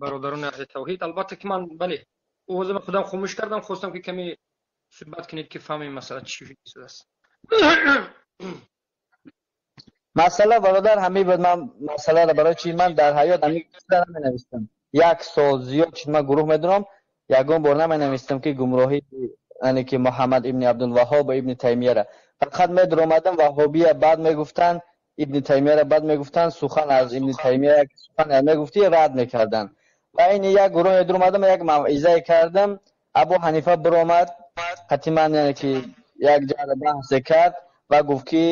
Бародарони аҳли тавҳид, албатта ки ман, бале, овозама худам хомӯш кардам, хостам ки каме суҳбат кунед, ки фаҳмем масъала чӣ шудааст. Масъала, бародар, ҳамин буд. Ман масъаларо барои чӣ ман дар ҳаёт ҳамин чизро наменавистам. Як сол зиёд шуд, ман гурӯҳ медонам, ягон бор наменавистам ки гумроҳӣ, яъне ки Муҳаммад ибни Абдулваҳҳоб ва Ибни Таймияро. Фақат медаромадам, ваҳҳобия баъд мегуфтанд, Ибни Таймияро баъд мегуфтанд, сухан аз Ибни Таймия як сухан мегуфтӣ, рад мекарданд. Ва ин як гурӯҳ медаромадам, як мавъизае кардам, Абу Ҳанифа биромад, қатъиман, яъне ки як ҷара баҳсе кард ва гуфт ки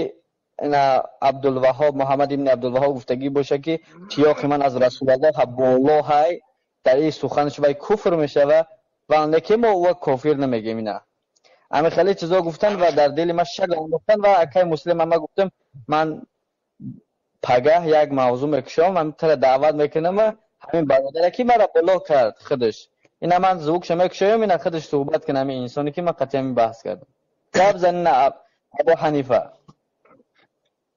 ина Абдулваҳҳоб, Муҳаммад ибни Абдулваҳҳоб гуфтагӣ боша ки тиёқи ман аз Расулуллоҳ боло ҳай, дар ин суханаш вай куфр мешава ва ки мо ӯ кофир намегем. Ина ҳамин хеле чизо гуфтанд ва дар дили ман шак андохтанд ва акай муслим ама гуфтам, ман пагаҳ як мавзӯъ мекушам, ман туро даъват мекунам, ҳамин бародаре ки маро боло кард худаш, ина ман звукша мекушоям, ина худаш суҳбат кунам, ҳамин инсоне ки ман қатъи ҳамин баҳс кардам. Гап зан ина Абу Ҳанифа.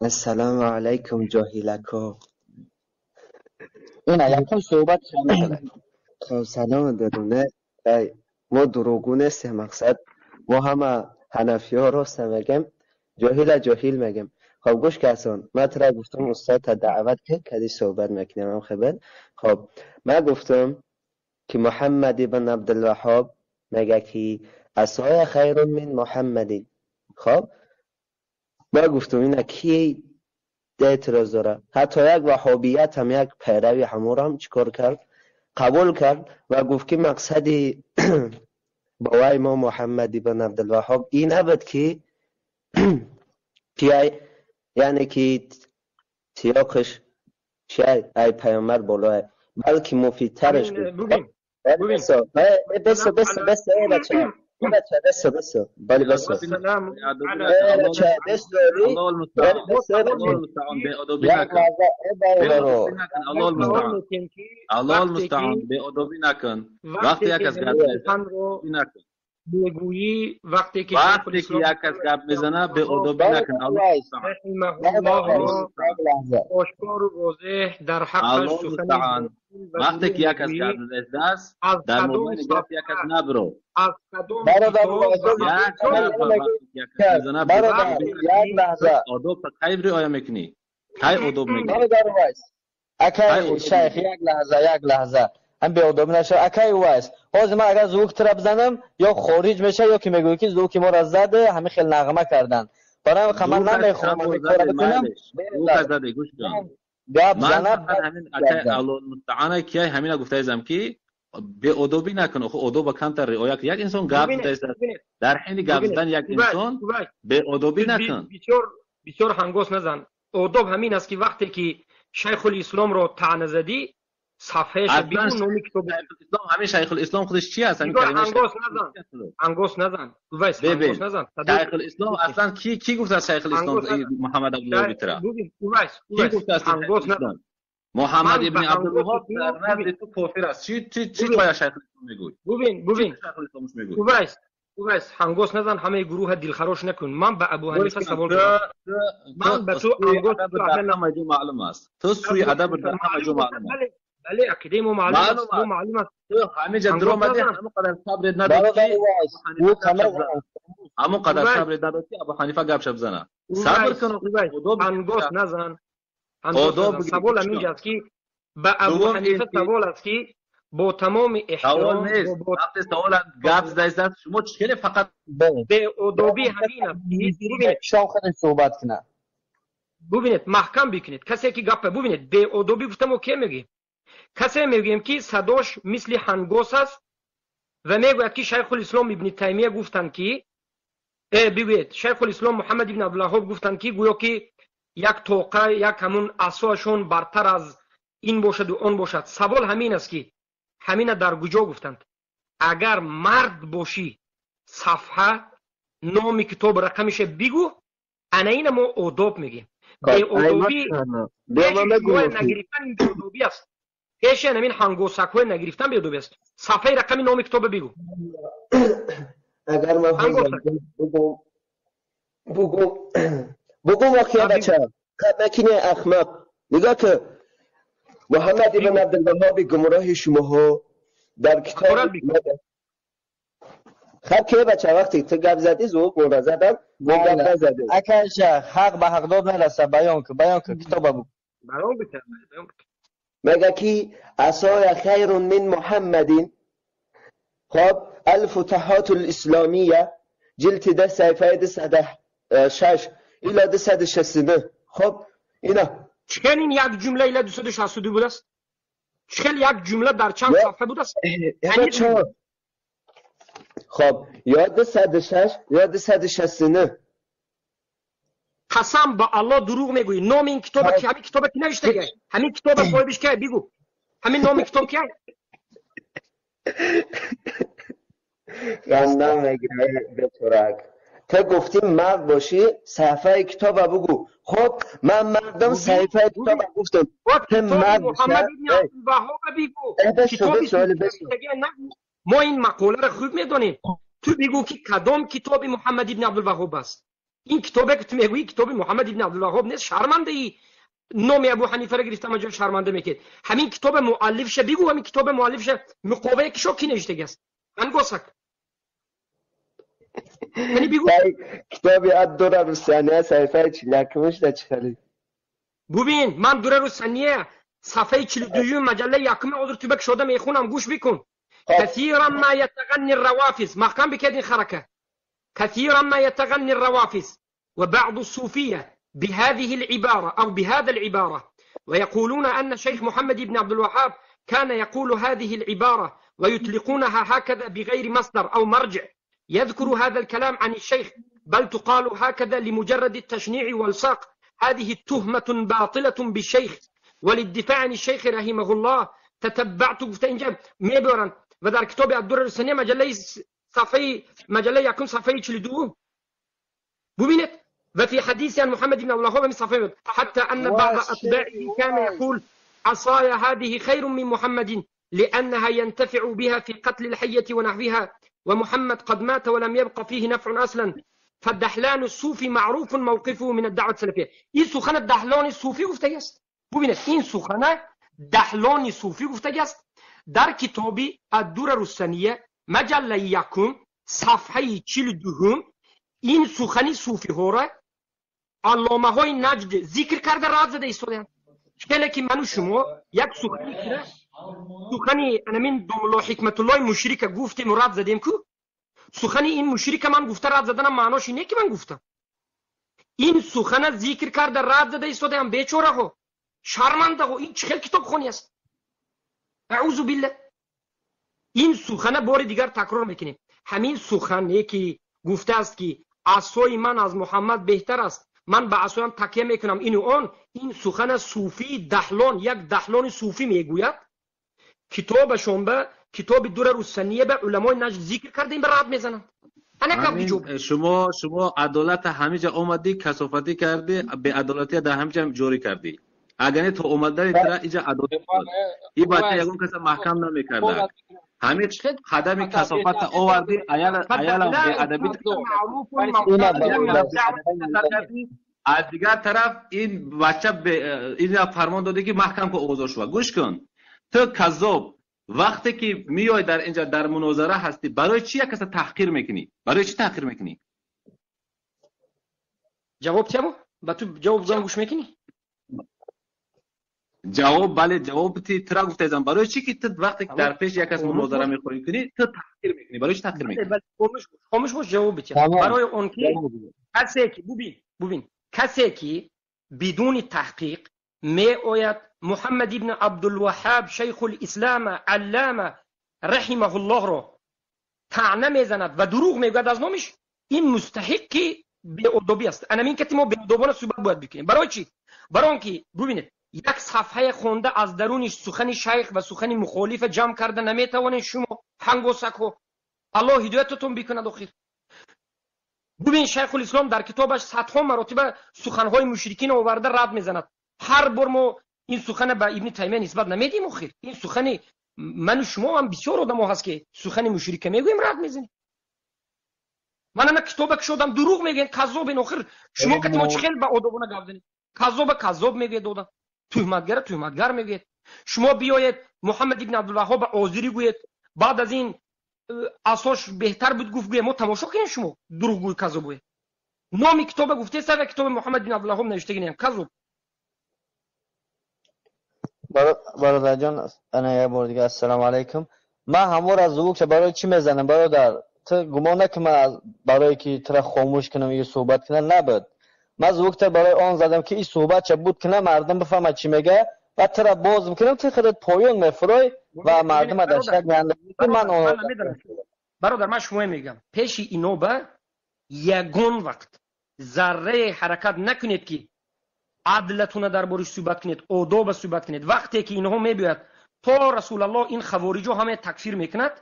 Ассалому алайкум, ҷоҳилако. Ина якум суҳбат мекунад. Хоб, салом додуне. Мо дурӯғгӯ нестем, мақсад мо ҳама ҳанафиҳо рост мегем, ҷоҳила ҷоҳил мегем. Хоб, гӯш касон, ман тура гуфтам устод та даъват ки кади суҳбат мекунем ҳам хабар. Хоб, ман гуфтам ки Муҳаммад ибн Абдулваҳҳоб мега ки асоя хайрун мин Муҳаммадин. Хоб, ман гуфтам ина ки эътироз дора, ҳатто як ваҳҳобият ҳам як пайрави ҳамурам чикор кард, қабул кард ва гуфт ки мақсади боваи мо Муҳаммад ибн Абдулваҳҳоб ин набуд ки яъне ки тиёқиш чи ай паёмбар болоай, балки муфидтараш буд. Бесо бесо бесо, эй бача, бача, бесо бесо, бале бесо. Бача, бесо, Аллоҳ мустаъон, беодобӣ накун. Вақте як кас гап накун, мегӯӣ, вақте ки вақте ки як кас гап мезана, беодобӣ накун. Ошкору возеҳ дар ҳаққаш сухан. Вақте ки як кас гап задааст, дар мобайни гап як кас набро. Аз кадом як лаҳза одоб кай риоя мекунӣ? Кай одоб мекунӣ? Акай шайх, як лаҳза, як лаҳза, ҳам беодобӣ нашав. Акай Увайс, ҳозир ман агар звук тира бизанам, ё хориҷ мешава, ё ки мегӯӣ ки звуки моро заде, ҳамин хел нағма карданд. Барои ҳамин ман намехоҳам ҳамин кора бикунам. Гап зана ҳамин акай Аллоҳ ки ҳамина гуфтаизам ки беодобӣ накун. Охо, одоба камтар риоя кун. Як инсон гап задааст, дар ҳини гап задан як инсон беодобӣ накун. Бисёр бисёр ҳангос назан. Одоб ҳамин аст ки вақте ки Шайхулисломро таъна задӣ, сафҳааш бигӯ, номи китоб. Ҳамин Шайхулислом худаш чи аст? Ҳамин калима ҳангос назан, ҳангос назан, Увайс, ҳангос назан. Шайхулислом аслан ки гуфтааст Шайхулислом Муҳаммад Абдуллоҳ битра? Увайс, Ки гуфтааст ҳангос назан. Муҳаммад ибни Абдулваҳҳоб дар назди ту кофир аст. Чи чи чи тоя Шайхулислом мегӯй? Бубин, бубин, Увайс, Увайс, ҳангос назан, ҳамаи гурӯҳа дилхарош накун. Ман ба Абу Ҳанифа савол дорам. Ман ба ту ҳангос дар ҳама ҷо маълум аст. Ту сӯи адаб дар ҳама ҷо маълум аст. Бале, ақидаи мо маълум аст, мо маълум аст. Ту ҳамин ҷо дуромадӣ, ҳамон қадар сабрет надод ки ҳамон қадар сабрет надод ки Абу Ҳанифа гапша бизана. Сабр кун, ҳангос назан. Савол ҳамин ҷо аст ки ба Абу Ҳанифа савол аст ки бо тамоми эҳтиром нест. Вақте савол гап задааст, шумо хеле фақат беодобӣ ҳамин аст ки шом худаш суҳбат кунад. Бубинед, маҳкам бикунед. Касе ки гапа бубинед, беодобӣ гуфтам, мо ке мегӯем? Касе мегӯем ки садош мисли ҳангос аст ва мегӯяд ки Шайхулислом Ибни Таймия гуфтанд ки бигӯед, Шайхулислом Муҳаммад ибни Абдулваҳҳоб гуфтанд ки гӯё ки як тоқа, як ҳамун асоашон бартар аз ин бошаду он бошад. Савол ҳамин аст ки ҳамина дар куҷо гуфтанд? Агар мард бошӣ, сафҳа, номи китоб, рақамиша бигӯ, ана ина мо одоб мегӯем. Беодобӣ нагирифтан беодобӣ аст. Пеши ҳамин ҳангосакҳои нагирифтан беодобӣ аст. Сафҳаи, рақами, номи китоба бигӯ. Агар ман бугум, бугум, охия бача, накине, ахмақ, нигоҳ кун. محمد ابن عبدالوهاب گمراه شماها در کتاب خب که بچه وقتی تو گپ زدی زوگ مورا زدم ما گپ نزدیم. اکایش حق به حق داد نرسه. بیان کن، بیان کن، کتاب بگو. بیان بکن، بیان بکن. مگه کی عصای خیر من محمد. خب الفتوحات الاسلامیه جلد 10 صفحه 206 الی 269. خب اینا چخیل این یک جمله الی 262 بود است؟ چخیل یک جمله در چند صفحه بود است؟ خب یا 206 یا 269. قسم با الله دروغ میگویی. نام این کتاب کی؟ همین کتاب کی نوشته گه؟ همین کتاب صاحبش کی؟ بگو همین نام کتاب کی؟ غندم میگیره به ترک. تو گفتی مرد باشی صفحه کتاب بگو. خب من مردم صفحه کتاب گفتم. تو مرد محمد ابن عبدالوهاب بگو. ما این مقوله را خوب میدانیم. تو بگو که کدام کتاب محمد ابن عبدالوهاب است؟ این کتابه که تو میگویی کتاب محمد ابن عبدالوهاب نیست. شرمنده ای. نام ابو حنیفه را گرفتم اونجا شرمنده میکرد. همین کتاب مؤلفش بگو. همین کتاب مؤلفش مقاوه کشو کی نوشته است؟ انگوسک. یعنی بگو کتاب الدرر الثانیه صفحه 41 ده چخلی. ببین من درر الثانیه صفحه 42 مجله یکم حاضر تو بک شده میخونم، گوش بکن. كثيرا ما يتغني الروافز، محكم بكذي حركة. كثيرا ما يتغني الروافز وبعض الصوفية بهذه العبارة أو بهذا العبارة، ويقولون أن شيخ محمد بن عبد الوهاب كان يقول هذه العبارة ويطلقونها هكذا بغير مصدر أو مرجع يذكر هذا الكلام عن الشيخ، بل تقال هكذا لمجرد التشنيع والساق. هذه التهمة باطلة بالشيخ، وللدفاع عن الشيخ رحمه الله تتبعت گفته میبرن و در کتاب الدرر الثانیه مجله صفحه مجله یکم صفحه 42 ببینید. و في حديث عن محمد بن عبد الوهاب من صفحه حتى أن بعض أتباعه كان يقول عصاي هذه خير من محمد لأنها ينتفع بها في قتل الحية ونحوها، ومحمد قد مات ولم يبق فيه نفع أصلا. فالدحلان الصوفي معروف موقفه من الدعوة السلفية. این سخن دحلان صوفی گفته است. ببینید این سخن دحلان صوفی گفته است در کتاب الدرر الثانیه مجله یکم صفحه 42. این سخنی صوفی ها را علامه های نجد ذکر کرده رد زده ایستادند. خیلی که من و شما یک سخنی که سخنی انمین دملا حکمت الله مشرک گفتیم و رد زدیم کو سخنی این مشرک من گفته رد زدنم معناش اینه که من گفتم این سخن ذکر کرده رد زده ایستادم. بیچاره ها، شرمنده ها، این چه کتاب خونی است؟ اعوذ بالله. این سخن بار دیگر تکرار میکنیم. همین سخنی که گفته است که عصای من از محمد بهتر است، من به عصایم تکیه میکنم، این و آن، این سخن صوفی دحلان، یک دحلان صوفی میگوید. کتابشون به کتاب درر الثانیه به علمای نجد ذکر کرده، این به رد میزنند. شما عدالت همیجا اومدی کثافتی کردی، به عدالتی در همیجا جوری کردی. اگر تو اومدنی ترا اینجا عدالت بود، این بچه یکون کس محکم نمیکرد. همین خدم کثافت آوردی، ایال به ادبی از دیگر طرف این بچه به این فرمان داده که محکم کو اوضاع شو. گوش کن تو کذاب، وقتی که میای در اینجا در مناظره هستی، برای چی یک کس تحقیر میکنی؟ برای چی تحقیر میکنی؟ جواب چه بود؟ با تو جواب زن گوش میکنی؟ جواب بله، جواب تی ترا گفته برای چی که تو وقتی که در پیش یک کس مناظره میخوری کنی تو تحقیر میکنی؟ برای چی تحقیر میکنی؟ خاموش باش جواب بده. برای اون که کسی که ببین کسی که بدون تحقیق می آید محمد ابن عبدالوهاب شیخ الاسلام علامه رحمه الله را طعنه میزند و دروغ میگوید از نامش، این مستحق بی‌ادبی است. انا این که ما بی‌ادبانه صحبت باید بکنیم. برای چی؟ برای اینکه ببینید یک صفحه خونده از درونش سخن شیخ و سخن مخالف جمع کرده نمیتوانید شما هنگوسکو. الله هدایتتون بکند. آخر ببین شیخ الاسلام در کتابش صدها مراتب سخنهای مشرکین آورده رد میزند. هر بار ما این سخن به ابن تیمیه نسبت نمیدیم. آخر این سخن من و شما هم بسیار آدم هست که سخن مشرک میگوییم رد میزنیم. من انا کتاب شدم دروغ میگن کذاب. آخر شما که ما چخیل به ادبونه گپ زنید؟ کذاب کذاب میگه دادم، تهمتگر تهمتگر میگه. Шумо биёед Муҳаммад ибн Абдулваҳҳоб озирӣ гӯед, баъд аз ин асош беҳтар буд гуфт гӯе, мо тамошо кунем шумо дурӯғгӯй казобӯе. Номи китоба гуфтеста ва китоби Муҳаммад ибн Абдулваҳҳоб навиштагинем казоб. Бародарҷон, ана як бор дига ассалому алайкум. Ман ҳамвора звукша барои чӣ мезанам, бародар? Ту гумон накун ман барое ки тура хомӯш кунам ё суҳбат кунам, набуд. Ман звукта барои он задам ки ин суҳбатша буд кунам, мардум бифаҳмад чӣ мега, ва тура боз мекунам, ту худат поён мефурой ва мардума дар шак меандозӣ ки ман Бародар, ман шумоя мегӯям, пеши ино ба ягон вақт заррае ҳаракат накунед ки адлатуна дар бориш суҳбат кунед, одоба суҳбат кунед. Вақте ки инҳо мебиёяд то Расулаллоҳ ин хавориҷо ҳама такфир мекунад,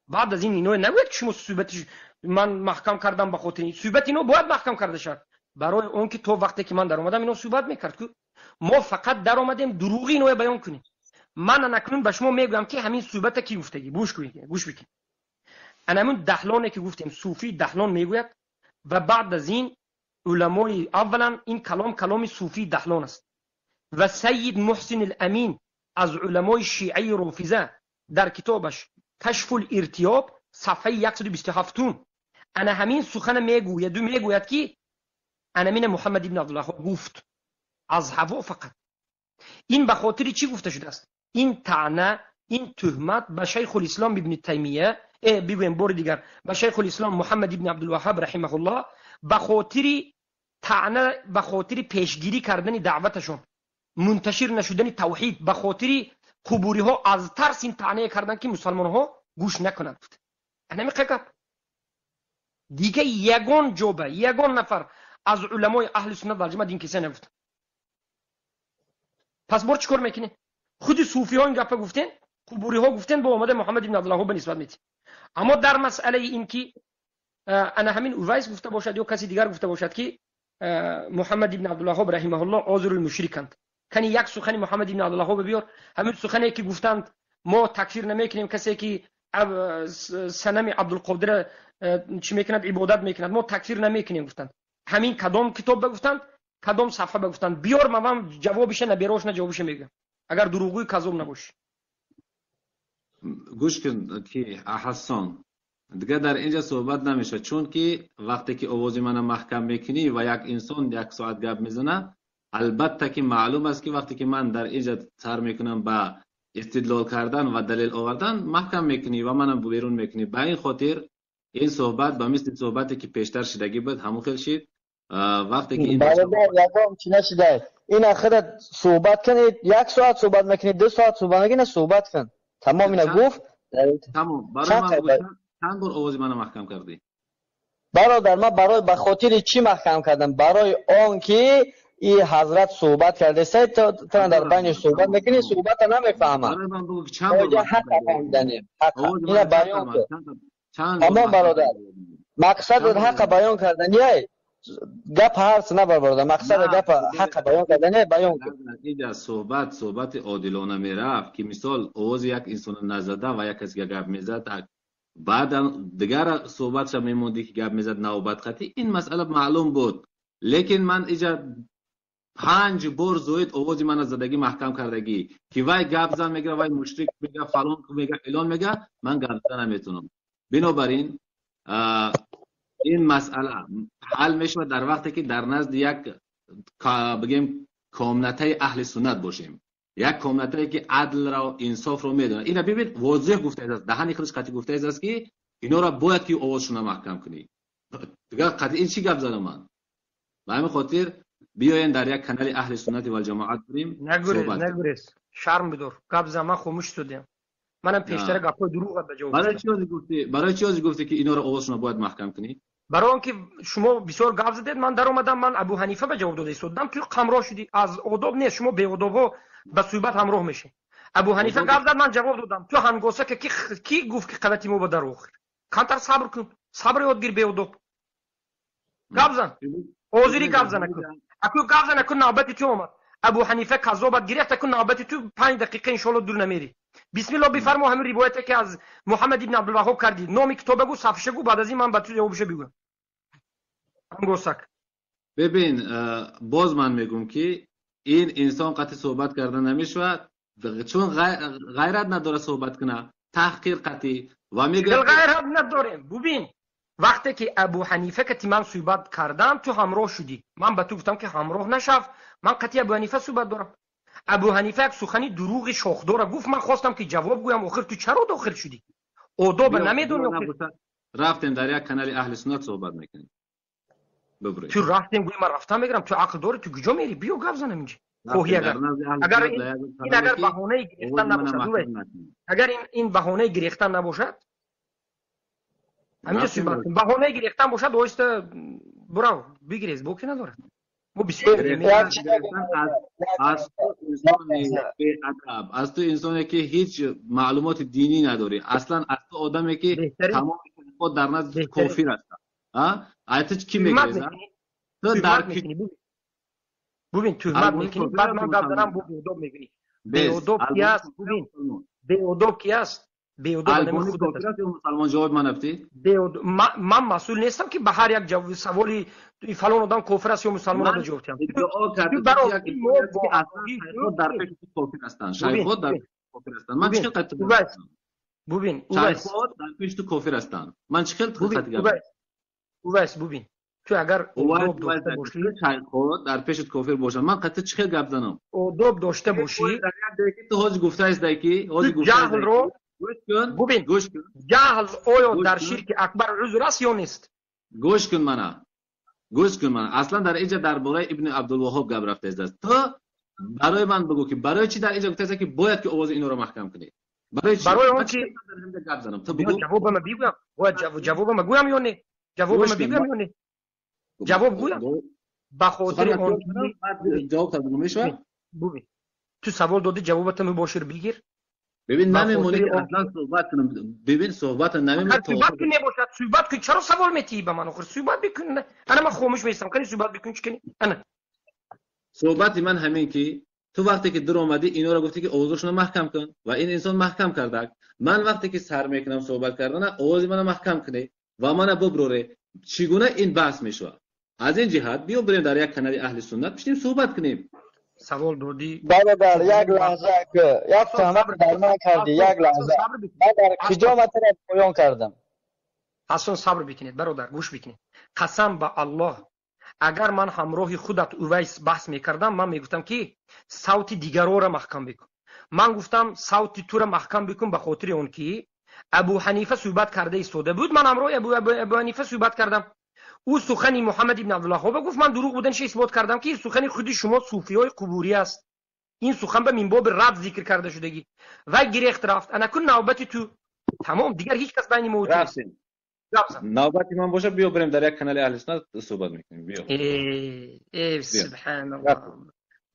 баъд аз ин ино нагӯяд ки шумо суҳбати ман маҳкам кардам ба хотири ин. Суҳбати ино бояд маҳкам карда шавад, барои он ки то вақте ки ман даромадам ино суҳбат мекард. Ку мо фақат даромадем дурӯғи иноя баён кунем. Ман анакнун ба шумо мегӯям ки ҳамин суҳбата кӣ гуфтагӣ, гӯш кунед, гӯш бикунед. Анамун даҳлоне ки гуфтем, суфии даҳлон мегӯяд ва баъд аз ин уламои аввалан ин калом каломи суфии даҳлон аст ва Сайид Муҳсин Амин аз уламои шиаи рофиза дар китобаш Кашфул Иртиёб сафҳаи 127 ана ҳамин сухана мегӯяду мегӯяд ки анамина Муҳаммад ибн Абдуллаҳ гуфт аз ҳаво фақат. Ин ба хотири чӣ гуфта шудааст? Ин таъна, ин туҳмат ба Шайхулислом ибни Таймия, бигӯем бори дигар, ба Шайхулислом Муҳаммад ибн Абдулваҳҳаб раҳимаҳуллоҳ ба хотири таъна, ба хотири пешгирӣ кардани даъваташон, мунташир нашудани тавҳид, ба хотири қубуриҳо аз тарс ин таънае карданд ки мусалмонҳо гӯш накунанд. Анамиқа гап. Дига ягон ҷоба ягон нафар аз уламои аҳли суннат вал ҷамоат ин киса нагуфт. Пас бор чӣ кор мекунед? Худи суфиҳо ин гапа гуфтен, қубуриҳо гуфтен, бо омада Муҳаммад ибн Абдуллаҳ ба нисбат мети. Аммо дар масъалаи ин ки ана ҳамин Увайс гуфта бошад ё каси дигар гуфта бошад ки Муҳаммад ибн Абдуллаҳ раҳимаҳуллоҳ озирул мушриканд, кани як сухани Муҳаммад ибн Абдуллаҳ биёр, ҳамин сухане ки гуфтанд мо такфир намекунем касе ки санами Абдулқодира чӣ мекунад, ибодат мекунад, мо такфир намекунем гуфтанд. Ҳамин кадом китоб ба гуфтанд, кадом сафҳа ба гуфтанд? Биёр, ман ҷавобиша наберошна ҷавобиша мегӯям, агар дурӯғгӯи казоб набошӣ. Гӯш кун ки Ҳассон, дигар дар инҷа суҳбат намешавад, чунки вақте ки овози мана маҳкам мекунӣ ва як инсон як соат гап мезанад, албатта ки маълум аст ки вақте ки ман дар инҷа сар мекунам ба истидлол кардан ва далел овардан, маҳкам мекунӣ ва манам берун мекунӣ. Ба ин хотир ин суҳбат ба мисли суҳбате ки пештар шидагӣ буд ҳамон хел шид. Вақте ки бародар ягон чӣ нашидай, ина худат суҳбат кунед, як соат суҳбат мекунед, 2 соат суҳбат мекунед, суҳбат кун. Тамом ина гуфт. Тамом. Барои ман чанд бор овози мана маҳкам кардӣ? Бародар, ман барои ба хотири чӣ маҳкам кардам? Барои он ки и ҳазрат суҳбат кардеста, ту дар байниш суҳбат мекунӣ, суҳбата намефаҳмам. Барои ман бигӯ чанд бор ҳақ фаҳмиданем. Ина баён кун. Тамом бародар. Мақсад ҳақа баён кардани гап ҳарс набар бародар. Мақсад гап ҳақа баён кардани баён кун. Инҷа суҳбат суҳбати одилона мерафт ки мисол овози як инсона назада ва як касе гап мезад, баъдан дигар суҳбатша мемондӣ ки гап мезад навбат қатӣ. Ин масъала маълум буд, лекин ман инҷа 5 бор зоид овози мана задагӣ маҳкам кардагӣ ки вай гап зан мега, вай мушрик мега, фалон мега, филон мега, ман гап зада наметунам. Бинобар ин ин масъала ҳал мешавад дар вақте ки дар назди як бигем комнатаи аҳли суннат бошем, як комнатае ки адлро, инсофро медонад. Ина бибин, возеҳ гуфтааст, даҳани худаш қатъӣ гуфтааст ки инора бояд ки овозшона маҳкам кунӣ. Дигар қатъӣ ин чӣ гап задам ман? Ба ҳамин хотир биёен дар як канали аҳли суннати вал ҷамоат бурем. Нагурез, нагурез, шарм бидор, гап зан, ман хомӯш шудем. Манам пештара гапҳои дурӯғ ба ҷавоб. Барои чӣ ҳозир гуфтӣ? Барои чӣ ҳозир гуфтӣ ки инора овозшона бояд маҳкам кунӣ? Барои он ки шумо бисёр гап задед, ман даромадам, ман Абу Ҳанифа ба ҷавоб дода истодам, ту ҳамроҳ шудӣ. Аз одоб нест, шумо беодобҳо ба суҳбат ҳамроҳ мешед. Абу Ҳанифа гап зад, ман ҷавоб додам. Ту ҳангоса ки ки гуфт ки қавати мо ба дар охир. Камтар сабр кун, сабр ёд гир беодоб. Гап зан, ҳозирӣ гап зан акун. Акун гап зан, акун навбати ту омад. Абу Ҳанифа казобат гирифт, акун навбати ту 5 дақиқа иншоалло дур намери. Бисмиллоҳ бифармо ҳамин ривояте ки аз Муҳаммад ибн Абдулваҳҳоб кардӣ. Номи китоба гӯ, сафҳаша гӯ, баъд аз ин ман ба ту ҷавобша бигӯям. Ҳангосак. Бибин, боз ман мегӯм ки ин инсон қатъи суҳбат карда намешавад. Чун ғайрат надора суҳбат куна, таҳқир қатӣ ва мегӯяд ғайрат надорем. Бубин, вақте ки Абу Ҳанифа кати ман суҳбат кардам, ту ҳамроҳ шудӣ. Ман ба ту гуфтам ки ҳамроҳ нашав, ман қати Абу Ҳанифа суҳбат дорам. Абу Ҳанифа як сухани дурӯғи шохдора гуфт, ман хостам ки ҷавоб гӯям, охир ту чаро дохил шудӣ? Одоба намедонӣ. Рафтем дар як канали аҳли суннат суҳбат мекунем. Ту рафтем гӯй, ман рафтам мегирам, ту ақл дорӣ, ту куҷо мерӣ? Биё гап занам инҷа. Хоҳӣ агар. Агар ин агар баҳонаи гирифтан набошад, агар ин баҳонаи гирифтан набошад, ҳаминҷо суҳбат кун. Баҳонаи гирифтан бошад, оҳиста бурав, бигирез, боке надорад. Мо бисёр аз ту инсони беадаб, аз ту инсоне ки ҳеҷ маълумоти динӣ надорӣ, аслан аз ту одаме ки тамоми худ дар назди кофир аст. А ту кӣ мегиреза? Ту дар бубин, туҳмат мекунӣ, баъд ман гап занам, бо беодоб мегӯӣ. Беодоб ки аст? Бубин, беодоб ки аст? Беодоб мусалмон ҷавоб ман афтӣ? Ман масъул нестам ки ба ҳар як саволи фалон одам кофир аст ё мусалмон аст ҷавоб диҳам. Дар пеши ту кофир ҳастанд, шайхҳо дар кофир ҳастанд. Ман чӣ хел қати бубин, шайхҳо дар пеши ту кофир ҳастанд. Ман чӣ хел қати гап? Увайс, бубин, ту агар одоб дошта бошӣ, шайхҳо дар пеши кофир бошанд, ман қати чӣ хел гап занам? Одоб дошта бошӣ, ту ҳоҷи гуфтаистае ки ҳоҷи гуфтаистае. Бубин, ҷаҳл оё дар ширки акбар узр аст ё нест? Гӯш кун мана, гӯш кун мана. Аслан дар инҷа дар бораи Ибни Абдулваҳҳоб гап рафтааст. Ту барои ман бигӯ ки барои чӣ дар инҷа гуфтааст ки бояд ки овози инҳоро маҳкам кунӣ? Барои чӣ? Барои он ки гап занам. Ту бигӯ. Ҷавобама бигӯям. Бояд ҷавобама гӯям ё не? Ҷавобама бигӯям ё не? Ҷавоб гӯям. Ба хотири он ки ҷавоб тадбиқ мешавад? Бубин, ту савол додӣ, ҷавобата мубошир бигир. Бибин, намемонӣ ки аслан суҳбат кунам. Бибин, суҳбата намемонӣ. Суҳбат кун небошад, суҳбат кун. Чаро савол метиҳӣ ба ман охир? Суҳбат бикун. Ана ман хомӯш меистам. Кани суҳбат бикун, чӣ кунӣ? Ана. Суҳбати ман ҳамин ки ту вақте ки дур омадӣ, инҳоро гуфтӣ ки овозашонро маҳкам кун ва ин инсон маҳкам кардак. Ман вақте ки сар мекунам суҳбат кардана, овози мана маҳкам кунӣ ва мана буброрӣ. Чӣ гуна ин баҳс мешавад? Аз ин ҷиҳат биё бирем дар як канали аҳли суннат бишинем суҳбат кунем. Савол додӣ. Бародар, як лаҳза, як туҳмат дар ман кардӣ, як лаҳза. Ман дар куҷо матра поён кардам? Ҳасан, сабр бикунед, бародар, гӯш бикунед. Қасам ба Аллоҳ, агар ман ҳамроҳи худат Увайс баҳс мекардам, ман мегуфтам ки савти дигарора маҳкам бикун. Ман гуфтам савти тура маҳкам бикун ба хотири он ки Абу Ҳанифа суҳбат карда истода буд, ман ҳамроҳи Абу Ҳанифа суҳбат кардам. Ӯ сухани Муҳаммад ибн Абдулваҳҳоб гуфт, ман дурӯғ буданаш исбот кардам ки сухани худи шумо суфиҳои қубурӣ аст. Ин сухан ба минбоби рад зикр карда шудагӣ. Ва гирехт рафт. Ана кун навбати ту. Тамом, дигар ҳеҷ кас байни мо ту нест. Навбати ман бошад, биё бирем дар як канали аҳли суннат суҳбат мекунем. Биё. Э, субҳаналлоҳ.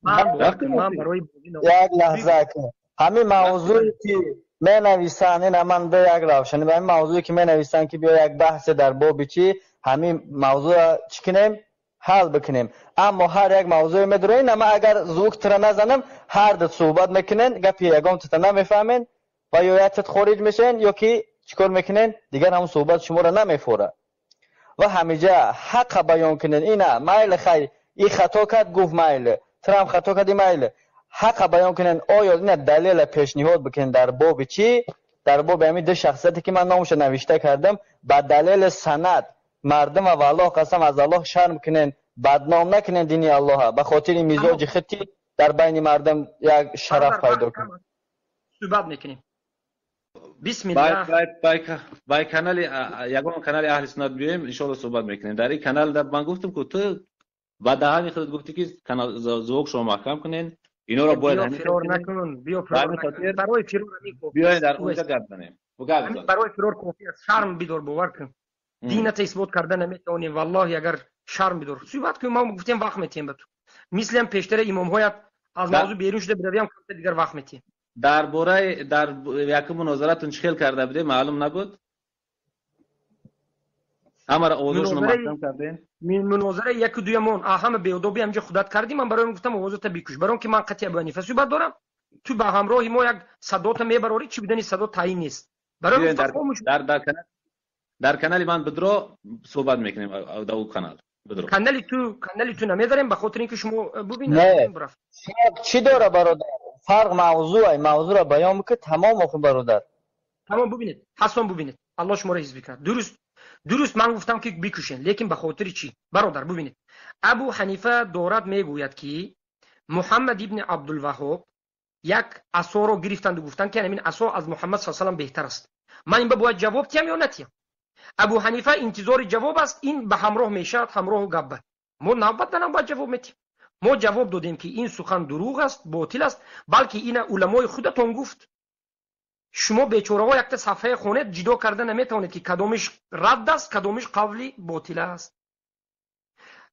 Ман барои як лаҳза ҳамин мавзӯе ки менависанд, ина ман ба як равшанӣ ба ҳамин мавзӯе ки менависанд ки биё як баҳсе дар боби чӣ, ҳамин мавзӯъро чӣ кунем? Ҳал бикунем. Аммо ҳар як мавзӯе медорем, ина ман агар звук тра назанам, ҳар ду суҳбат мекунен, гапи ягон тата намефаҳмен ва ё як тат хориҷ мешавен, ё ки чӣ кор мекунен, дигар ҳамон суҳбат шуморо намефора. Ва ҳамиҷа ҳаққа баён кунен. Ина майли хайр, и хато кард, гуфт майли, трам хато карди, майли. Ҳаққа баён кунен, оё ина далела пешниҳод бикунен дар боби чӣ? Дар боби ҳамин ду шахсияте ки ман номашро навишта кардам, ба далели санад мардум ва Аллоҳ қасам аз Аллоҳ шарм кунен, бадном накунен дини Аллоҳа, ба хотири мизоҷи худти дар байни мардум як шараф пайдо кунен. Суҳбат мекунем. Бисмиллаҳ. Бай канали ягон канали аҳли суннат биёем, иншоалло суҳбат мекунем. Дар ин канал ман гуфтам ки ту ба даҳани худат гуфтӣ ки канал звук шумо маҳкам кунен, инҳоро бояд ҳамин фирор накун, биё фирор накун. Барои фирор ҳамин кофӣ. Биёем дар онҷа гап занем. Гап зан. Барои фирор кофӣ аст. Шарм бидор, бовар кун. Дината исбот карда наметавонем, валлоҳи, агар шарм бидор. Суҳбат кун, мо гуфтем вақт метиҳем ба ту. Мисли ҳам пештара имомҳоят аз мавзӯъ берун шуда биравиам, камтар дигар вақт метиҳем. Дар бораи дар якум мунозаратон чӣ хел карда будем, маълум набуд? Ҳамаро овозашонро маҳкам кардем? Мунозара яку дуямон, ҳама беодобӣ ҳамҷо худат кардӣ, ман барои гуфтам овозата бикуш. Барои он ки ман қатъи Абу Ҳанифа суҳбат дорам, ту ба ҳамроҳи мо як садота мебарорӣ, чӣ будани садо таъин нест. Барои гуфтам хомӯш. Дар канали ман бидро суҳбат мекунем, дар ӯ канал. Бидро. Канали ту намедарем ба хотири ин ки шумо бубинед. Не. Чӣ дора бародар? Фарқ мавзӯъ, мавзӯъро баён бикун, тамом охир бародар. Тамом бубинед, Ҳасан бубинед. Аллоҳ шуморо ҳифз бикунад. Дуруст, дуруст ман гуфтам ки бикушен, лекин ба хотири чӣ? Бародар бубинед. Абу Ҳанифа дорад мегӯяд ки Муҳаммад ибни Абдулваҳҳоб як асоро гирифтанду гуфтанд ки ҳамин асо аз Муҳаммад саллаллоҳу алайҳи васаллам беҳтар аст. Ман ин ба бояд ҷавоб тиям ё натиям? Абу Ҳанифа интизори ҷавоб аст, ин ба ҳамроҳ мешавад, ҳамроҳу гапба. Мо навбат ба навбат ҷавоб метиҳем. Мо ҷавоб додем ки ин сухан дурӯғ аст, ботил аст, балки ина уламои худатон гуфт. Шумо бечораҳо якта сафҳае хонед, ҷудо карда наметавонед ки кадомиш радд аст, кадомиш қавли ботил аст.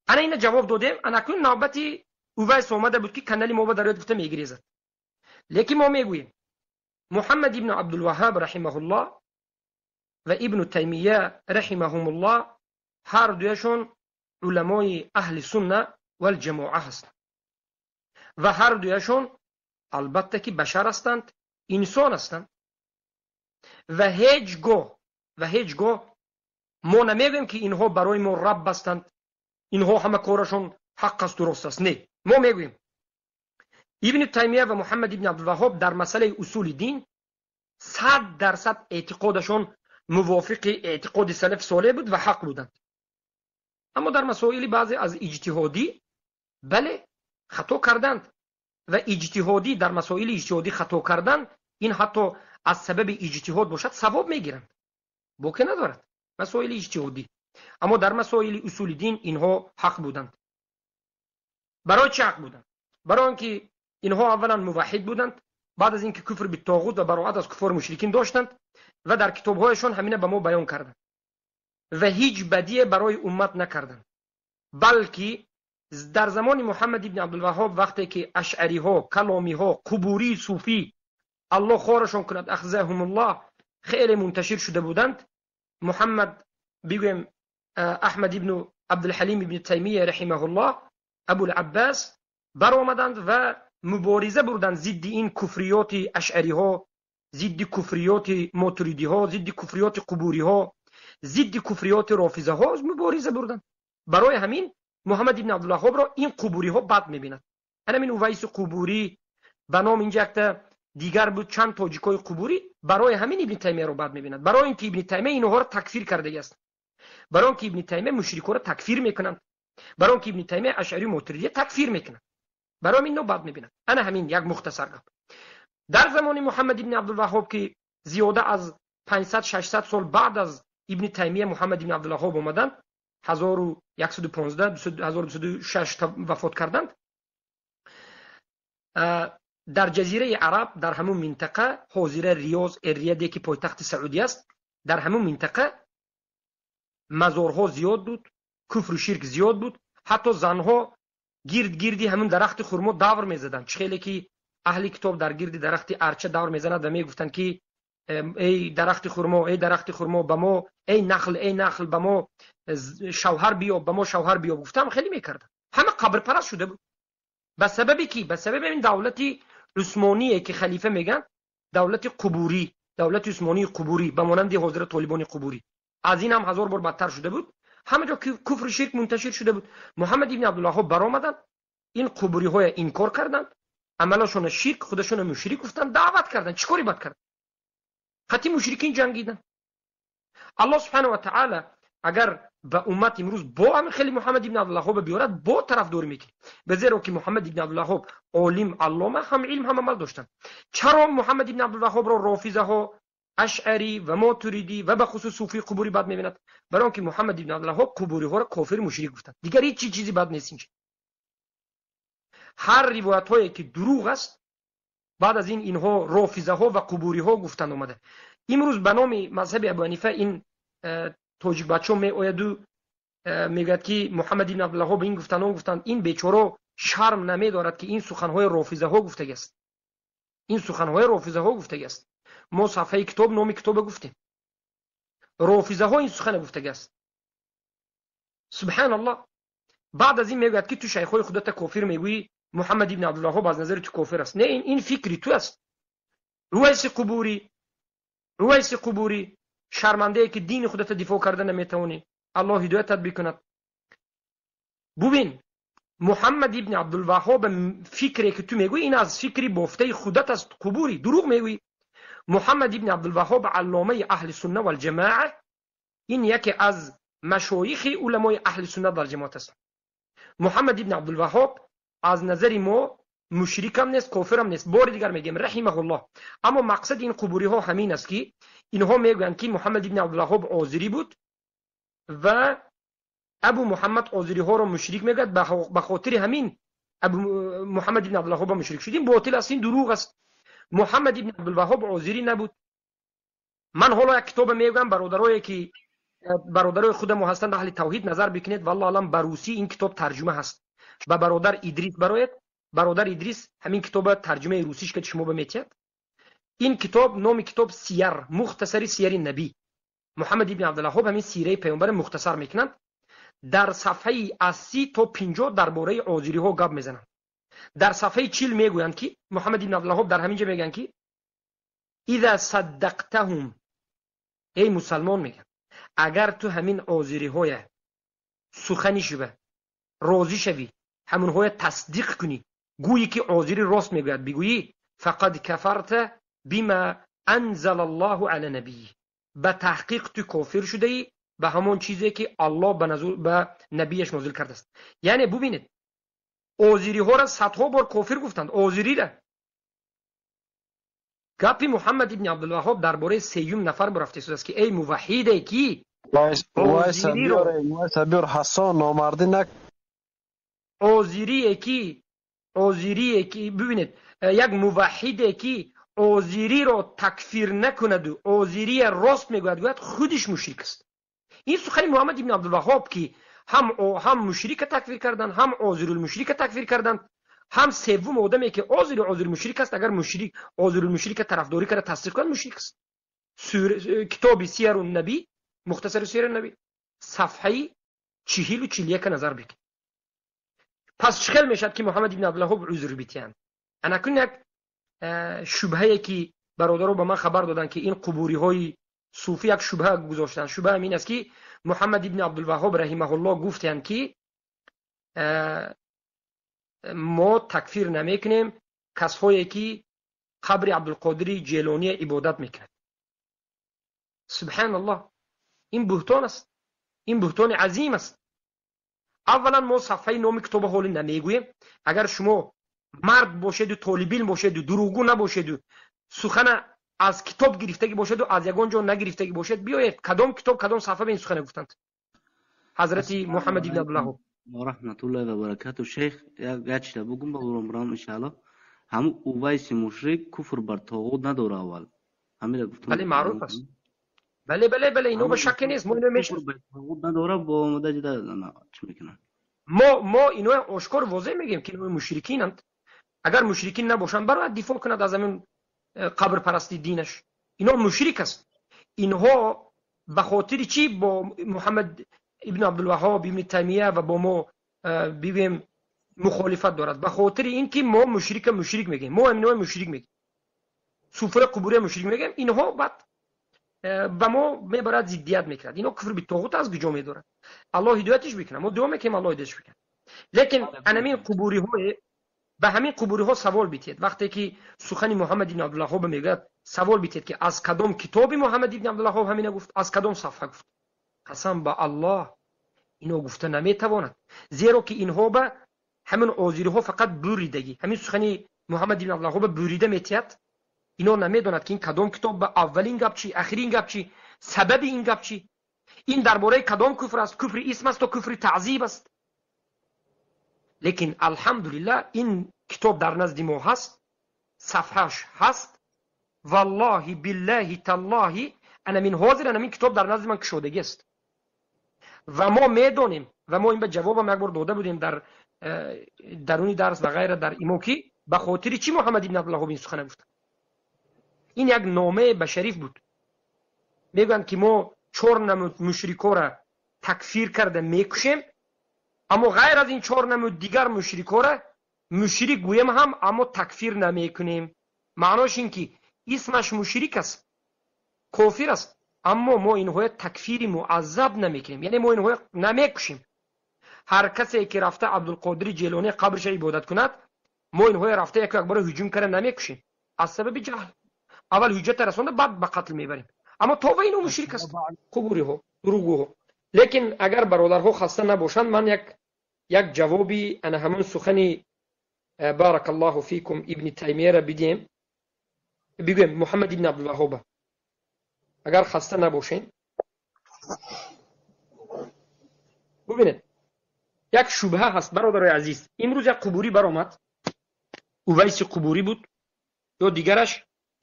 Ана ина ҷавоб додем, ана акнун навбати Увайс омада буд ки канали мо ба дарояд гуфта мегирезад. Лекин мо мегӯем Муҳаммад ибну Абдулваҳҳаб раҳимаҳуллоҳ ва ибну Таймия раҳимаҳумуллоҳ ҳар дуяшон уламои аҳли сунна вал ҷамоа ҳастанд ва ҳар дуяшон албатта ки башар ҳастанд, инсон ҳастанд ва ҳеҷ гоҳ мо намегӯем ки инҳо барои мо рабб ҳастанд, инҳо ҳама корашон ҳақ аст, дуруст аст. Не, мо мегӯем Ибни Таймия ва Муҳаммад ибни Абдулваҳҳоб дар масъалаи усули дин 100% эътиқодашон мувофиқи эътиқоди салафи солеҳ буд ва ҳақ буданд. Аммо дар масоили баъзе аз иҷтиҳодӣ бале хато карданд ва иҷтиҳодӣ дар масоили иҷтиҳодӣ хато кардан ин ҳатто аз сабаби иҷтиҳод бошад савоб мегиранд, боке надорад масоили иҷтиҳодӣ. Аммо дар масоили усули дин инҳо ҳақ буданд. Барои чӣ ҳақ буданд? Барои он ки инҳо аввалан муваҳҳид буданд, баъд аз инки куфр битоғут ва бароат аз куфор мушрикин доштанд ва дар китобҳояшон ҳамина ба мо баён карданд ва ҳеҷ бадие барои уммат накарданд, балки дар замони Муҳаммад ибни Абдулваҳҳоб вақте ки ашъариҳо, каломиҳо, қубурии суфӣ Аллоҳ хорашон кунад, ахзаҳумуллоҳ, хеле мунташир шуда буданд, Муҳаммад бигӯем Аҳмад ибну Абдулҳалим ибни Таймия раҳимаҳуллоҳ Абулаббас баромаданд ва мубориза бурданд зидди ин куфриёти ашъариҳо, зидди куфриёти мотуридиҳо, зидди куфриёти қубуриҳо, зидди куфриёти рофизаҳо мубориза бурданд. Барои ҳамин Муҳаммад ибни Абдулваҳҳобро ин қубуриҳо бад мебинад. Ҳамин Увайси қубурӣ ба ном инҷа якта дигар буд чанд тоҷикои қубурӣ, барои ҳамин ибни Таймияро бад мебинад. Барои ин ки ибни Таймия инҳоро такфир кардагиаст. Барои он ки ибни Таймия мушрикҳоро такфир мекунанд. Барои он ки ибни Таймия ашъари мотуридия такфир мекунанд. Барои ҳамин инҳо бад мебинанд. Ана ҳамин як мухтасар гап. Дар замони Муҳаммад ибни Абдулваҳҳоб ки зиёда аз 500-600 сол баъд аз ибни Таймия Муҳаммад ибни Абдулваҳҳоб омаданд, 1115 1206 вафот карданд. Дар ҷазираи Араб, дар ҳамун минтақа, ҳозира Риёз, Эр-Рияде ки пойтахти Саудӣ аст, дар ҳамун минтақа мазорҳо зиёд буд, куфру ширк зиёд буд, ҳатто занҳо гирд гирди ҳамун дарахти хурмо давр мезаданд. Чӣ хеле ки аҳли китоб дар гирди дарахти арча давр мезанад ва мегуфтанд ки эй дарахти хурмо, эй дарахти хурмо, ба мо, эй нахл, эй нахл, ба мо шавҳар биёб, ба мо шавҳар биёб. Гуфтам хеле мекарданд. Ҳама қабрпараст шуда буд. Ба сабаби ки? Ба сабаби ин давлати усмоние ки халифа мегӯянд, давлати қубурӣ, давлати усмонии қубурӣ, ба монанди ҳозира толибони қубурӣ. Аз ин ҳам 1000 бор бадтар шуда буд. Ҳама ҷо куфру ширк мунташир шуда буд. Муҳаммад ибни Абдулваҳҳоб баромаданд, ин қубуриҳоя инкор карданд, амалашона ширк, худашона мушрик гуфтанд, даъват карданд. Чӣ кори бад карданд? Хати мушрикин ҷангиданд. Аллоҳ субҳанаҳу ва таъала агар ба уммат имрӯз бо ҳамин хеле Муҳаммад ибни Абдулваҳҳоб биёрад, бо тарафдорӣ мекунем. Ба зеро ки Муҳаммад ибни Абдулваҳҳоб олим, аллома, ҳам илм ҳам амал доштанд. Чаро Муҳаммад ибни Абдулваҳҳобро рофизаҳо, ашъарӣ ва мотуридӣ ва ба хусус суфии қубурӣ бад мебинад? Барои он ки Муҳаммад ибни Абдулваҳҳоб қубуриҳоро кофир мушрик гуфтанд. Дигар ҳеҷ чизи бад нест инҷа. Ҳар ривоятҳое ки дурӯғ аст, баъд аз ин инҳо рофизаҳо ва қубуриҳо гуфтанд омада. Имрӯз ба номи мазҳаби Абу Ҳанифа ин тоҷик бачаҳо меояду мегӯяд ки Муҳаммад ибни Абдулваҳҳоб ин гуфтанд, он гуфтанд. Ин бечоро шарм намедорад ки ин суханҳои рофизаҳо гуфтагиаст. Ин суханҳои рофизаҳо гуфтагиаст. Мо сафҳаи китоб, номи китоба гуфтем. Рофизаҳо ин сухана гуфтагиаст. Субҳаналлоҳ. Баъд аз ин мегӯяд ки ту шайхҳои худата кофир мегӯӣ, Муҳаммад ибни Абдулваҳҳоб аз назари ту кофир аст. Не, ин фикри ту аст. Рувайси қубурӣ, Рувайси қубурӣ, шармандае ки дини худата дифоъ карда наметавонӣ. Аллоҳ ҳидоятат бикунад. Бубин, Муҳаммад ибни Абдулваҳҳоб фикре ки ту мегӯӣ, ин аз фикри бофтаи худат аст, қубурӣ, дурӯғ мегӯӣ. Муҳаммад ибни Абдулваҳҳоб алломаи аҳли сунна валҷамоа, ин яке аз машоихи уламои аҳли суннат валҷамоат аст. Муҳаммад ибни Абдулваҳҳоб аз назари мо мушрикам нест, кофирам нест. Бори дигар мегӯем, раҳимаҳуллоҳ. Аммо мақсади ин қубуриҳо ҳамин аст, ки инҳо мегӯянд, ки Муҳаммад ибни Абдулваҳҳоб озирӣ буд ва Абу Муҳаммад озириҳоро мушрик мегӯяд, ба хотири ҳамин Абу Муҳаммад ибни Абдулваҳҳоб мушрик шуд. Ин ботил аст, ин дурӯғ аст. Муҳаммад ибни Абдулваҳҳоб озирӣ набуд. Ман ҳоло як китобе мегӯям, бародарое ки бародарои худамо ҳастанд аҳли тавҳид, назар бикунед, валлоҳу аълам, ба русӣ ин китоб тарҷума ҳаст. Ба бародар Идрис бароед, бародар Идрис ҳамин китоба тарҷумаи русиш ки шумо баметиҳад. Ин китоб, номи китоб Сияр, мухтасари Сияри Набӣ. Муҳаммад ибни Абдулваҳҳоб ҳамин сираи паёмбар мухтасар мекунанд. Дар сафҳаи аз 30 то 50 дар бораи озириҳо гап мезананд. Дар сафҳаи 40 мегӯянд, ки Муҳаммад ибни Абдулваҳҳоб дар ҳамин ҷо мегӯянд, ки иза саддақтаҳум, эй мусалмон, мегӯянд, агар ту ҳамин озириҳоя сухани шува розӣ шавӣ, ҳамонҳоя тасдиқ кунӣ, гӯӣ ки озирӣ рост мегӯяд, бигӯӣ, фақад кафарта бима анзала Аллоҳу ала набийи, ба таҳқиқ ту кофир шудаӣ ба ҳамон чизе ки Аллоҳ ба набияш нозил кардааст. Яъне бубинед, озириҳоро садҳо бор кофир гуфтанд, озирира. Гапи Муҳаммад ибни Абдулваҳҳоб дар бораи сеюм нафар бурафта истодааст, ки эй муваҳҳиде ки Биёр, Ҳасан, номардӣ нак. Озирие ки, озирие ки, бибинед, як муваҳҳиде ки озириро такфир накунаду озирия рост мегӯяд, гӯяд, худиш мушрик аст. Ин сухани Муҳаммад ибни Абдулваҳҳоб, ки ҳам мушрика такфир карданд, ҳам озирулмушрика такфир карданд, ҳам севум одаме ки озири озирулмушрик аст, агар мушрик озирулмушрика тарафдорӣ карда тасдиқ кунад, мушрик аст. Китоби Сияру Набӣ, мухтасари Сияру Набӣ, сафҳаи 40 41 назар бикун. Пас чӣ хел мешавад, ки Муҳаммад ибни Абдулваҳҳоб узр битиҳанд? Анакун як шубҳае ки бародаро ба ман хабар доданд, ки ин қубуриҳои суфӣ як шубҳа гузоштанд. Шубҳа ҳамин аст, ки Муҳаммад ибни Абдулваҳҳоб раҳимаҳуллоҳ гуфтанд, ки мо такфир намекунем касҳое ки қабри Абдулқодири Ҷелония ибодат мекунад. Субҳаналлоҳ, ин буҳтон аст, ин буҳтони азим аст. Аввалан мо сафҳаи номи китоба ҳоле намегӯем. Агар шумо мард бошеду толибилм бошеду дурӯғгӯ набошеду сухана аз китоб гирифтагӣ бошеду аз ягон ҷо нагирифтагӣ бошед, биёед, кадом китоб, кадом сафҳа ба ин сухана гуфтанд ҳазрати Муҳаммад ибни Абдулваҳҳоб? Ва раҳматуллоҳи ва баракату. Шейх, як чиза бугум ба уром, иншааллоҳ. Ҳамун Увайси мушрик куфр бар тоғут надора аввал. Ҳамира гуфтам. Бале, маъруф аст. Бале, бале, бале, ино ба шакке нест, мо ино мешиносем. Тоғут надора, бо омода ҷида чӣ мекунанд? Мо ино ошкор возеҳ мегӯем, ки ино мушрикинанд. Агар мушрикин набошанд, барояд дифоъ кунад аз ҳамин қабрпарасти динаш. Ино мушрик аст. Инҳо ба хотири чӣ бо Муҳаммад ибн Абдулваҳҳоб, ибни Таймия ва бо мо бигӯем мухолифат дорад? Ба хотири ин ки мо мушрика мушрик мегӯем, мо ҳаминои мушрик мегӯем, суфра қубурия мушрик мегӯем. Инҳо баъд ба мо мебарад, зиддият мекунад. Ино куфр битоғут аз куҷо медорад? Аллоҳ ҳидоятиш бикунад, мо дуо мекунем, Аллоҳ ҳидоятиш бикунад. Лекин анамин қубуриҳое, ба ҳамин қубуриҳо савол битиҳед. Вақте ки сухани Муҳаммад ибни Абдулваҳҳоб мегӯяд, савол битиҳед, ки аз кадом китоби Муҳаммад ибни Абдулваҳҳоб ҳамина гуфт, аз кадом сафҳа гуфт. Қасам ба Аллоҳ, ино гуфта наметавонад, зеро ки инҳо ба ҳамин озириҳо фақат буридагӣ, ҳамин сухани Муҳаммад ибни Абдулваҳҳоб бурида метиҳад. Ино намедонад, ки ин кадом китоб, ба аввалин гап чӣ, ахирин гап чӣ, сабаби ин гап чӣ, ин дар бораи кадом куфр аст, куфри исм аст то куфри таъзиб аст. Лекин алҳамдулиллаҳ, ин китоб дар назди мо ҳаст, сафҳаш ҳаст. Валлоҳи, биллаҳи, таллоҳи, анамин ҳозир анамин китоб дар назди ман кушодагӣ аст ва мо медонем, ва мо ин ба ҷавобам як бор дода будем дар даруни дарс ва ғайра дар имо, ки ба хотири чӣ Муҳаммад ибни Абдулваҳҳоб ин сухана гуфт. Ин як номаи ба шариф буд. Мегӯянд, ки мо чор намуд мушрикора такфир карда мекушем, аммо ғайр аз ин чор намуд дигар мушрикора мушрик гӯем ҳам, аммо такфир намекунем. Маънош ин ки исмаш мушрик аст, кофир аст, аммо мо инҳоя такфири муаззаб намекунем, яъне мо инҳоя намекушем. Ҳар касе ки рафта Абдулқодири Ҷелонӣ қабрша ибодат кунад, мо инҳоя рафта яку якбора ҳуҷум карда намекушем. Аз сабаби ҷаҳл. Аввал ҳуҷҷата расонда, баъд ба қатл мебарем. Аммо то ва ино мушрик аст. Қубуриҳо, дурӯғгӯҳо. Лекин агар бародарҳо хаста набошанд, ман як ҷавоби ана ҳамон сухани баракаллоҳу фикум ибни Таймияро бидиҳем. Бигӯем Муҳаммад ибни Абдулваҳҳоба. Агар хаста набошем. Бубинед, як шубҳа ҳаст, бародарои азиз. Имрӯз як қубурӣ баромад, Увайси қубурӣ буд ё дигараш.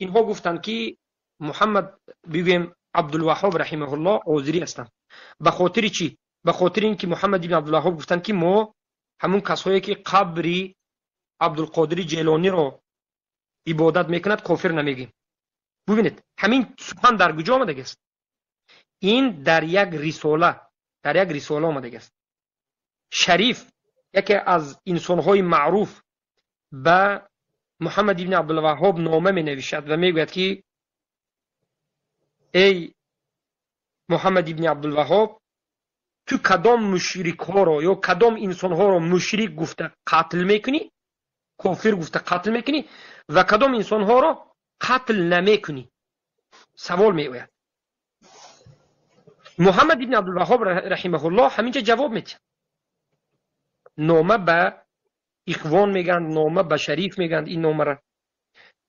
Инҳо гуфтанд ки Муҳаммад, бигӯем, Абдулваҳҳоб раҳимаҳуллоҳ озирӣ ҳастанд. Ба хотири чӣ? Ба хотири ин ки Муҳаммад ибни Абдулваҳҳоб гуфтанд ки мо ҳамун касҳое ки қабри Абдулқодири Ҷелониро ибодат мекунад, кофир намегӯем. Бубинед, ҳамин сухан дар куҷо омадагиаст? Ин дар як рисола, дар як рисола омадагиаст. Шариф, яке аз инсонҳои маъруф, ба Муҳаммад ибни Абдулваҳҳоб нома менавишад ва мегӯяд ки эй Муҳаммад ибни Абдулваҳҳоб, ту кадом мушрикҳоро ё кадом инсонҳоро мушрик гуфта қатл мекунӣ, кофир гуфта қатл мекунӣ ва кадом инсонҳоро қатл намекунӣ? Савол меояд. Муҳаммад ибни Абдулваҳҳоб раҳимаҳуллоҳ ҳаминҷа ҷавоб медиҳад. Нома ба Ихвон мегӯянд, нома ба Шариф мегӯянд. Ин номара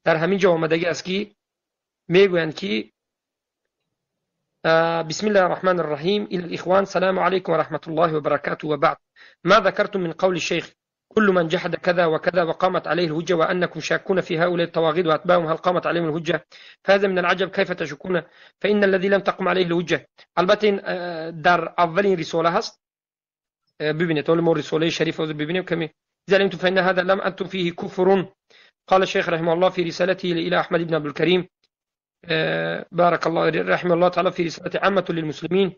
дар ҳамин ҷо омадагӣ аст ки мегӯянд ки بسم الله الرحمن الرحيم إلى الإخوان السلام عليكم ورحمة الله وبركاته وبعد ما ذكرتم من قول الشيخ كل من جحد كذا وكذا وقامت عليه الهجة وأنكم شاكون في هؤلاء الطواغيت وأتباعهم هل قامت عليهم الهجة فهذا من العجب كيف تشكون فإن الذي لم تقم عليه الهجة. البته در اولین رساله هست. ببینید اول ما رساله شریف رو ببینیم که إذا علمتم فإن هذا لم أنتم فيه كفر. قال الشيخ رحمه الله في رسالته إلى أحمد بن عبد الكريم بارك الله رحمه الله تعالى في رسالة عامة للمسلمين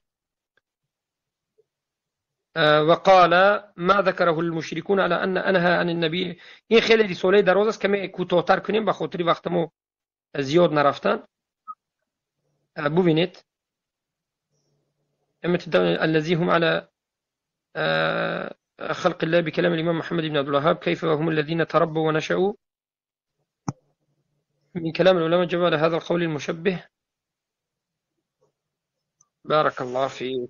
وقال ما ذكره المشركون على أن أنهى عن النبي. این خیلی رساله دراز است که می کوتاه‌تر کنیم به خاطر وقت ما زیاد نرفتن. ببینید الذي هم على خلق الله بكلام الإمام محمد بن عبد الوهاب كيف وهم الذين تربوا ونشأوا من كلام العلماء جواب على هذا القول المشبه. بارك الله فيك.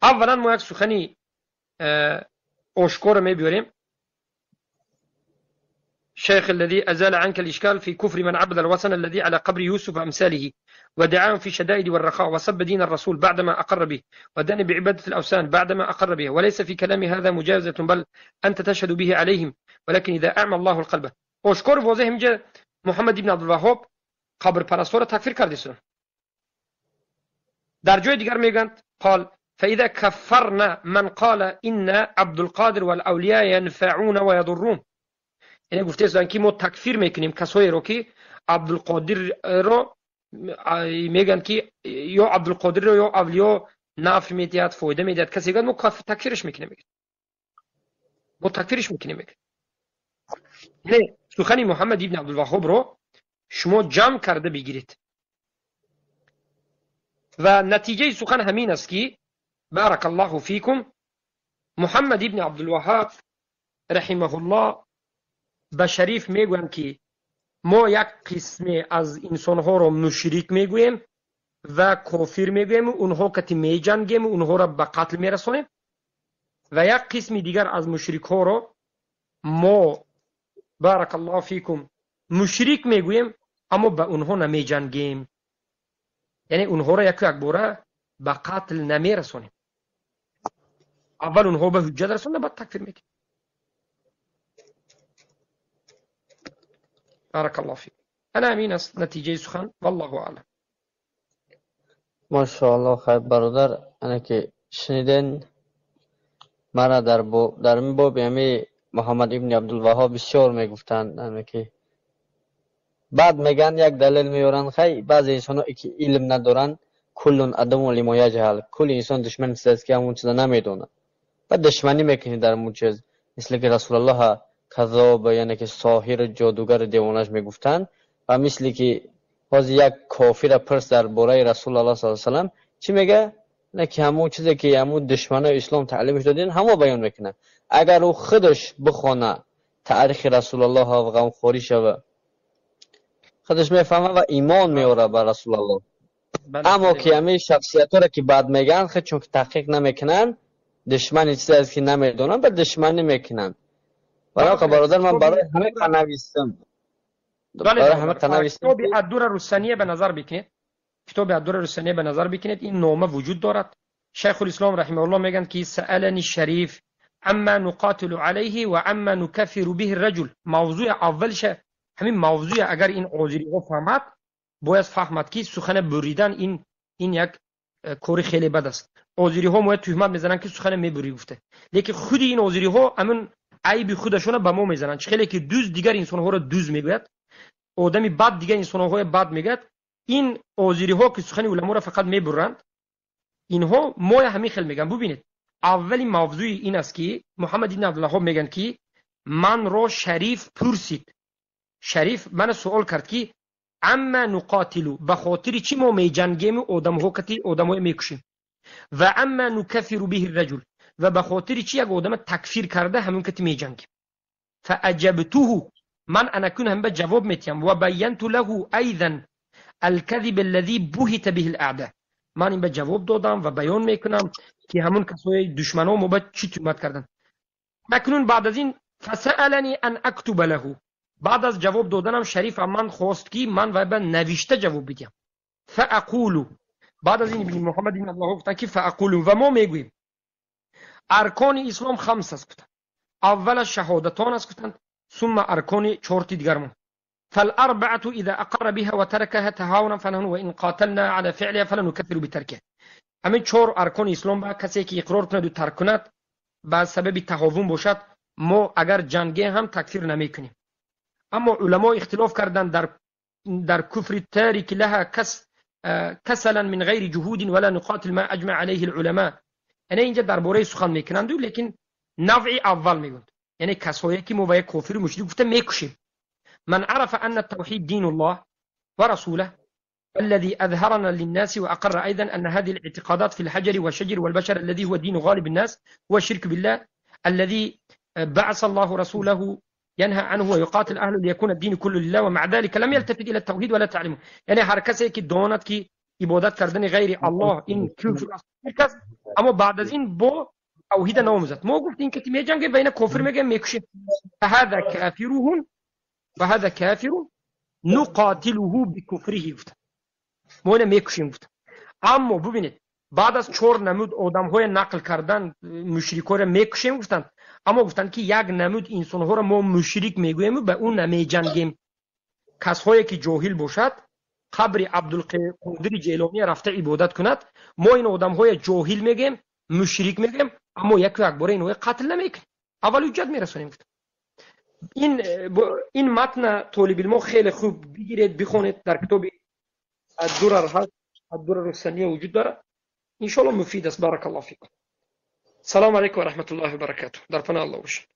اولا ما یک سخنی آشکار میبیاریم. شيخ الذي أزال عنك الإشكال في كفر من عبد الوثن الذي على قبر يوسف وأمثاله ودعاهم في الشدائد والرخاء وسب دين الرسول بعدما أقر به ودان بعبادة الأوثان بعدما أقر به وليس في كلام هذا مجازة بل أنت تشهد به عليهم ولكن إذا أعمى الله القلب. آشکار واضح اینجا محمد ابن عبدالوهاب قبر پرستار را تکفیر کرده است. در جای دیگر میگند قال فإذا كفرنا من قال إن عبد القادر والأولياء ينفعون ويضرون. یعنی گفته است که ما تکفیر میکنیم کسایی رو که عبدالقادر رو میگن که یا عبدالقادر رو یا اولیا نفع میدهد فایده میدهد، کسی میگه ما تکفیرش میکنیم، ما تکفیرش میکنیم. یعنی سخن محمد ابن عبدالوهاب رو شما جمع کرده بگیرید و نتیجه سخن همین است که بارک الله فیکم محمد ابن عبدالوهاب رحمه الله به شریف میگویم که ما یک قسم از انسانها را مشرک میگوییم و کافر میگوییم، اونها کتی میجنگیم، اونها را به قتل میرسانیم و یک قسم دیگر از مشرک ها را ما بارک الله فیکم مشرک میگوییم اما به اونها نمیجنگیم، یعنی اونها را یک باره به قتل نمیرسانیم. اول اونها به حجت رسانده بعد تکفیر میکنیم. بارك الله فيك. انا امین است نتیجه سخن والله اعلم. ماشاءالله. خیر برادر، انا که شنیدن مرا در این باب یعنی محمد ابن عبدالوهاب بسیار میگفتند، انا که بعد میگن یک دلیل میورن. خیر بعضی انسان که علم ندارن، کل ادم لما یجهل، کل انسان دشمن است که همون چیز نمیدونه بعد دشمنی میکنی در اون چیز، مثل که رسول الله کذاب یعنی که ساحر جادوگر دیوانش میگفتند و مثل که Ҳозир як кофира пурс дар бораи Расулуллоҳ саллаллоҳу алайҳи васаллам чӣ мега? Не ки ҳамон чизе ки ҳамон душманои ислом таълимаш додин, ҳамо баён мекунад. Агар ӯ худаш бихона таърихи Расулуллоҳ ва ғамхорӣ шава, худаш мефаҳма ва имон меорад ба Расулуллоҳ. Аммо ки ҳамин шахсиятҳоро ки бад мегӯянд, худ чунки таҳқиқ намекунанд, душмани чизе аст ки намедонанд, ба душманӣ мекунанд. Барои бародар, ман барои ҳама навистам. Барои ҳама навистам. Китоби Аддура Русания ба назар бикунед. Китоби Аддура Русания ба назар бикунед, ин нома вуҷуд дорад. Шайхулислом раҳимаҳуллоҳ мегӯянд ки саалани Шариф амма нуқатилу алайҳи ва амма нукаффиру биҳи раҷул. Мавзӯи аввалша ҳамин мавзӯе агар ин озириҳо фаҳмад, бояд фаҳмад ки сухане буридан ин як кори хеле бад аст. Озириҳо бояд туҳмат мезананд ки сухане мебурӣ гуфта. Лекин худи ин озириҳо ҳамин айби худашона ба мо мезананд. Чӣ хеле ки дуз дигар инсонҳоро дуз мегӯяд, одами бад дигар инсонҳои бад мегӯяд, ин озириҳо ки сухани уламоро фақат мебуранд, инҳо моя ҳамин хел мегӯянд. Бубинед, аввали мавзӯи ин аст ки Муҳаммад ибн Абдулваҳҳоб мегӯянд ки манро Шариф пурсид. Шариф мана суол кард ки амма нуқатилу, ба хотири чӣ мо меҷангему одамҳо кати одамҳое мекушем, ва амма нукаффиру биҳи раҷул, ва ба хотири чӣ як одама такфир карда ҳамон кати меҷангем. Фааҷабтуҳу, ман анакун ҳам ба ҷавоб метиҳам, ва байянту лаҳу айзан алказиб аллази буҳита биҳи алаъда, ман ин ба ҷавоб додам ва баён мекунам ки ҳамон касои душманон мо ба чӣ туҳмат карданд. Акнун баъд аз ин фасаалани ан актуба лаҳу, баъд аз ҷавоб доданам Шариф аз ман хост ки ман вай ба навишта ҷавоб бидиҳам. Фаақулу, баъд аз ин ибни Муҳаммад ибн Абдулваҳҳоб гуфтанд ки фаақулу, ва мо мегӯем аркони ислом хамс аст гуфтанд. Аввалаш шаҳодатон аст гуфтанд, сумма аркони чорти дигармон. فالأربعة إذا أقر بها وتركها تهاونا فنحن وإن قاتلنا على فعلها فلا نكفر بتركها. همین چهار ارکان اسلام با کسی که اقرار کند و ترک کند با سبب تهاون باشد، ما اگر جنگه هم تکفیر نمیکنیم. اما علما اختلاف کردند در کفر تارک لها کسلا من غیر جهود ولا نقاتل ما اجمع عليه العلماء. یعنی اینجا درباره سخن میکنند، لیکن نوع اول میگویند، یعنی کسایی که ما با یک کافر مشرک گفته میکشیم. من عرف أن التوحيد دين الله ورسوله الذي أظهرنا للناس وأقر أيضا أن هذه الاعتقادات في الحجر والشجر والبشر الذي هو دين غالب الناس هو الشرك بالله الذي بعث الله رسوله ينهى عنه ويقاتل أهله ليكون الدين كله لله، ومع ذلك لم يلتفت إلى التوحيد ولا تعليمه. یعنی هر کسی که داند که عبادت کردن غیر الله این کفر است، اما بعد از این با توحید نامزد. ما گفتیم که میجنگه بین کفر میگه میکشه، فهذا کافرهم وهذا کافر نقاتله بکفره گفت، ما اینو میکشیم گفت. اما ببینید بعد از چهار نمود آدم‌های نقل کردن مشرک‌ها را میکشیم گفتند، اما گفتند که یک نمود انسان‌ها را ما مشرک میگوییم و به اون نمیجنگیم. کسایی که جاهل باشد قبر عبدالقادر جیلانی رفته عبادت کند، ما این آدم‌های جاهل میگیم مشرک میگیم، اما یک یک بار اینو قتل نمیکنیم، اول حجت میرسونیم گفت. این متن طالب علم خیلی خوب بگیرید بخونید، در کتاب الدرر هست، الدرر السنیه وجود داره، ان شاء الله مفید است. بارک الله فیکم. سلام علیکم و رحمت الله و برکاته. در پناه الله باشید.